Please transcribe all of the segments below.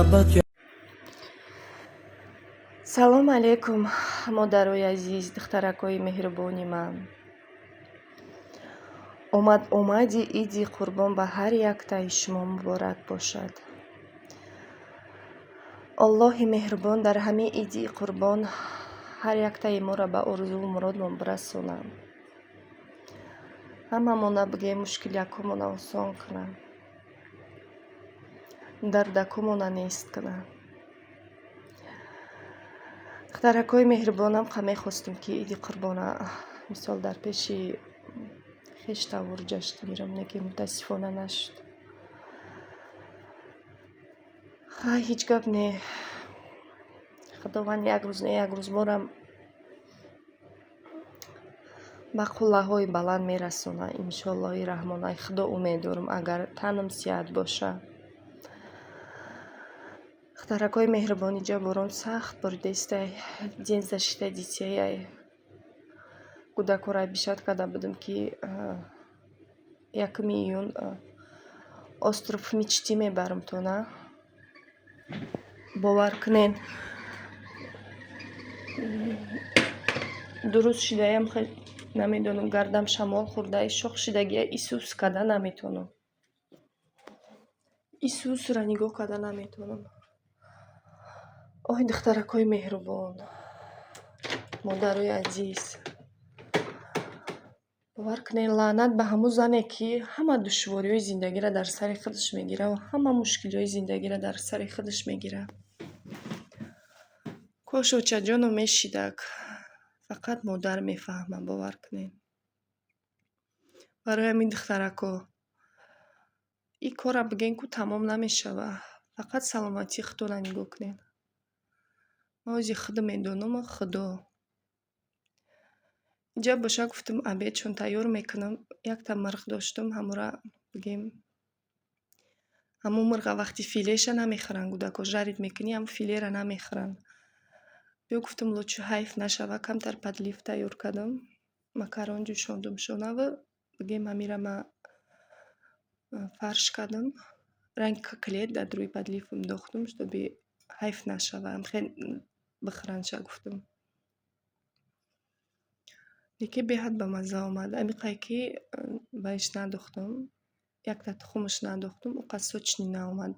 Муҳаббат. Салом алейкум, модарои азиз, духтаракҳои меҳрубони ман. Омад омади Иди Қурбон ба ҳар яктаи шумо муборак бошад. Аллоҳи меҳрубон дар ҳамин Иди Қурбон ҳар яктаи моро ба орзуву муродмон бирасонад. Ҳамамона бигӯем, мушкилиякҳомона осон кунад, дардакҳомона нест кунад. Духтаракҳои меҳрубонам, қа мехостум, ки Иди Қурбона мисол дар пеши хештавор ҷашн гирам, лекин мутаассифона нашуд. Хай, ҳеҷ гап не. Худованд як рӯз не, як рӯз морам ба қуллаҳои баланд мерасонад, иншоаллоҳи раҳмон. Ай Худо умед дорам, агар танам сиҳат боша. Духтаракҳои меҳрубон, иҷа борон сахт боридаистай. День защиты детей ай кӯдакҳоро обещать карда будам, ки 1 июн остров мечты мебарам-тона. Бовар кунед, дуруст шидаям, хел намедонам, гардам шамол хӯрдаи, шох шидагия, исус карда наметавонам. Исусро нигоҳ карда наметавонам. Оҳ, духтаракҳои меҳрубон, модарои азиз, бовар кунед, лаънат ба ҳамун зане, ки ҳама душвориҳои зиндагиро дар сари худаш мегирад ва ҳама мушкилиҳои зиндагиро дар сари худаш мегирад. Кош очаҷоно мешидак, фақат модар мефаҳмад, бовар кунед. Барои ҳамин, духтарако, ин корра бигӯем, ку тамом намешавад. Фақат саломатии худтонро нигоҳ кунед. Ман ози худам медонам, Худо. Инҷа боша, гуфтам, обедшон тайёр мекунам. Якта мирғ доштам, ҳамура бигем, ҳамун мирға вақти филеша намехӯранд кӯдако, жарить мекунӣ, ҳамун филера намехӯранд. Биё, гуфтам, лучше ҳайф нашава, камтар подлив тайёр кардам. Макарон ҷӯшондум шонаву бигем, ҳамира ма фарш кардам. Ранги коклет дар рӯи подливам дохтум, чтобы ҳайф нашава, хел бихӯрандша, гуфтум. Лекин беҳад бамазза омад. Амиқае ки баиш надохтум, якта тухмаш надохтум, уқа сочный наомад.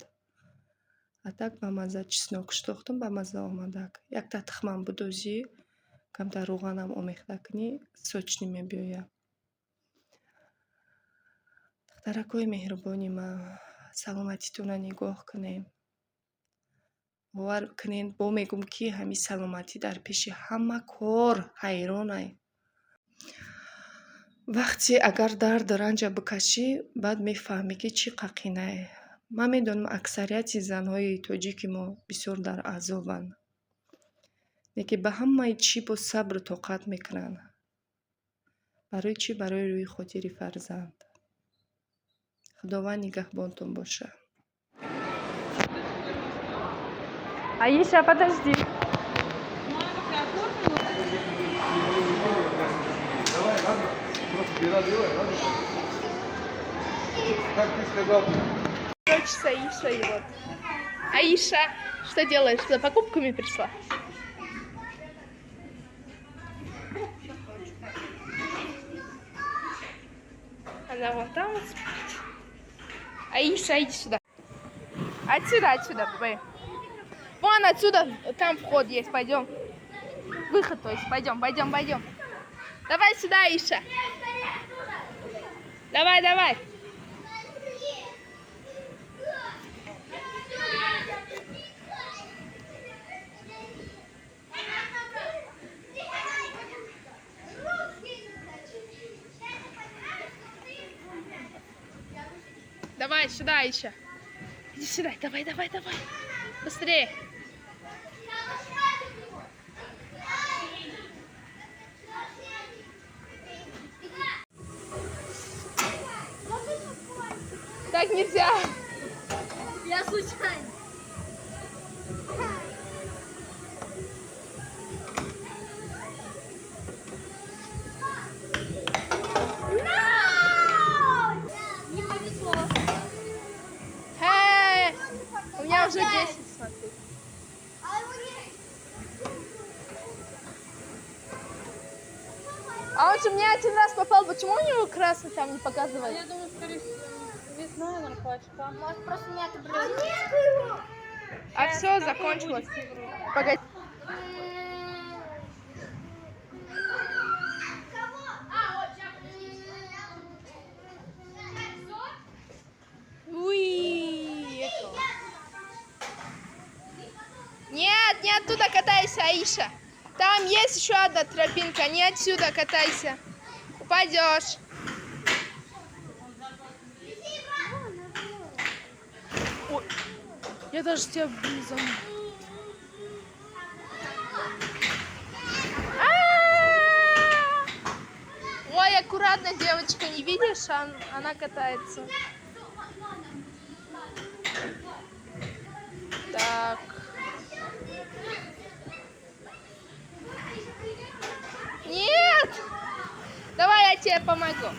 А так бамазза, чеснокш дохтум, бамазза омадак. Якта тухмам будозӣ, камтар рӯғанам омехта кунӣ, сочный мебиёяд. Духтаракҳои меҳрубони ман, саломатитонро нигоҳ кунед. Бовар кунед, бо мегӯм, ки ҳамин саломатӣ дар пеши ҳама кор ҳайронай. Вақте агар дарду ранҷа бикашӣ, баъд мефаҳмӣ, ки чӣ қақинае. Ман медонам, аксарияти занҳои тоҷики мо бисёр дар азобанд. Лекин ба ҳамаи чӣ бо сабру тоқат мекунанд. Барои чӣ? Барои рӯи хотири фарзанд. Худованд нигаҳбонтон бошад. Аиша, подожди. Давай, ладно? Просто беда делай, ладно? Как ты сказал? Дочь с Аишей, вот. Аиша, что делаешь? За покупками пришла? Она вон там вот спит. Аиша, иди сюда. Отсюда, отсюда, бэй. Вон отсюда, там вход есть, пойдем. Выход, то есть, пойдем, пойдем, пойдем. Давай сюда, Аиша. Давай, давай. Давай сюда, Аиша. Иди сюда, давай, давай, давай. Быстрее. Так нельзя. Я случайно. Не повезло. Эй, у меня уже 10. смотри. А он же мне один раз попал, почему у него красный там не показывает? Я думаю, скорее всего, не знаю, наверное, по очкам. Может, просто не отобразить. А все, закончилось. Погоди. Уи. Нет, не оттуда катайся, Аиша. Там есть еще одна тропинка, не отсюда катайся. Упадешь. Ой, я даже тебя не заметила. Ой, аккуратно, девочка, не видишь? Она катается. Так. Нет! Давай я тебе помогу.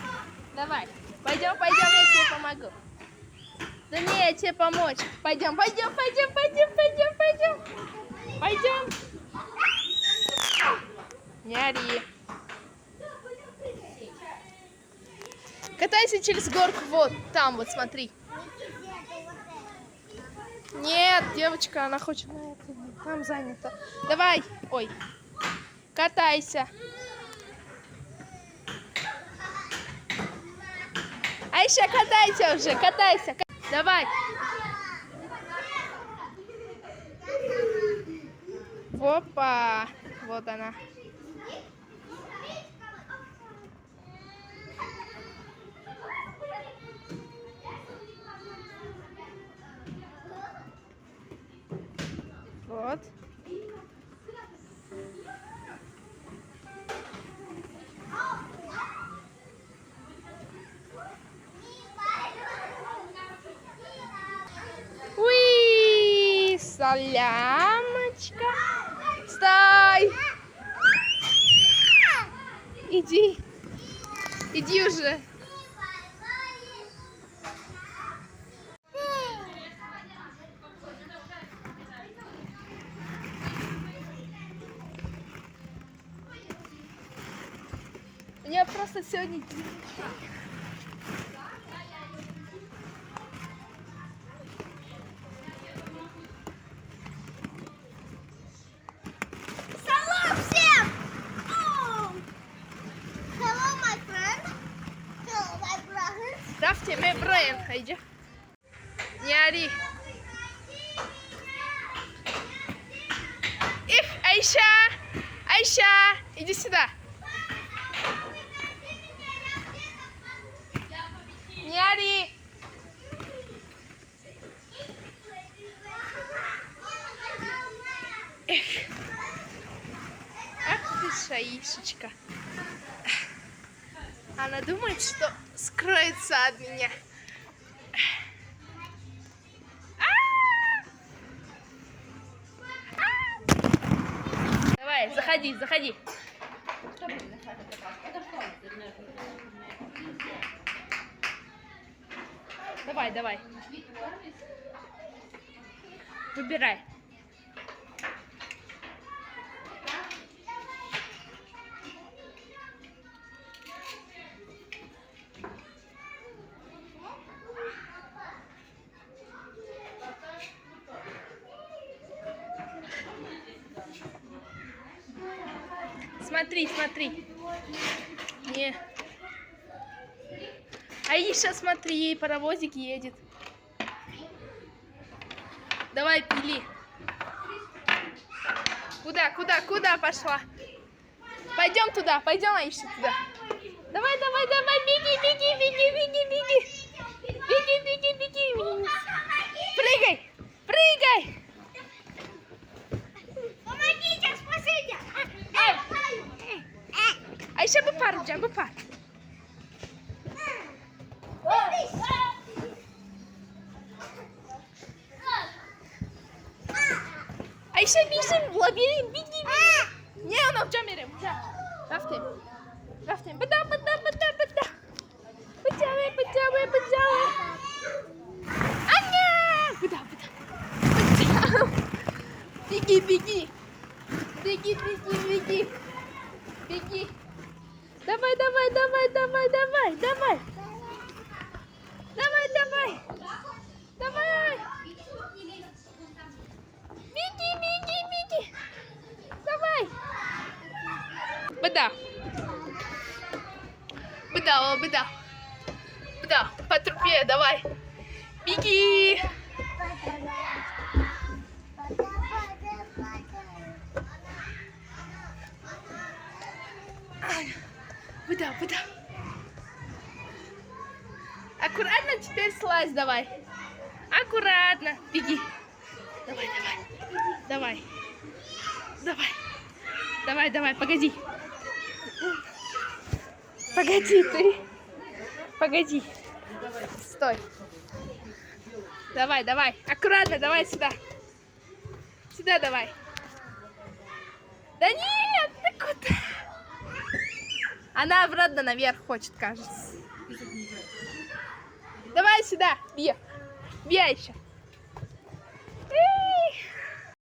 Давай. Пойдем, пойдем, я тебе помогу. Да не, я тебе помочь. Пойдем, пойдем, пойдем, пойдем, пойдем, пойдем. Пойдем. Не ори. Катайся через горку, вот там вот, смотри. Нет, девочка, она хочет на это, там занята. Давай, ой, катайся. Айша, катайся уже, катайся. Давай. Опа, вот она. Вот. Уи, солямочка. Стой! Иди. Иди уже. У меня просто сегодня день. Салам всем! Hello, my friend. Hello, my brothers. Рафте, мы броем, иди. Не ори. Их, Айша! Айша, иди сюда. Не ори. Эх. Ах ты, Шаишечка. Она думает, что скроется от меня. Давай, заходи, заходи. Давай, давай. Выбирай. Смотри, смотри. Не. Аиша, смотри, ей паровозик едет. Давай, пили. Куда, куда, куда пошла? Пойдем туда, пойдем, Аиша, туда. Давай, давай, давай, беги, беги, беги, беги, беги. Беги, беги, беги. Прыгай, прыгай. Помогите, спасите! Айша, бупар, Джан, бупар. Айша, бежим в лабиринт, беги, беги. Не, она в джамере. Рафтем. Рафтем. Бада, бада, бада, бада. Бадяве, бадяве, бадяве. Аня! Бада, бада. Бадяве. Беги, беги. Беги, беги, беги. Беги. Давай, давай, давай, давай, давай, давай. Давай, давай. Давай. Беги, беги, беги. Давай. Буда. Буда, о, буда. Буда, по трубе, давай. Беги. Буда, буда. Аккуратно теперь слазь давай. Аккуратно. Беги. Давай, давай. Давай. Давай. Давай, давай, погоди. Погоди ты. Погоди. Стой. Давай, давай. Аккуратно, давай сюда. Сюда давай. Да нет, ты куда? Она обратно наверх хочет, кажется. Давай сюда, бей. Бей еще.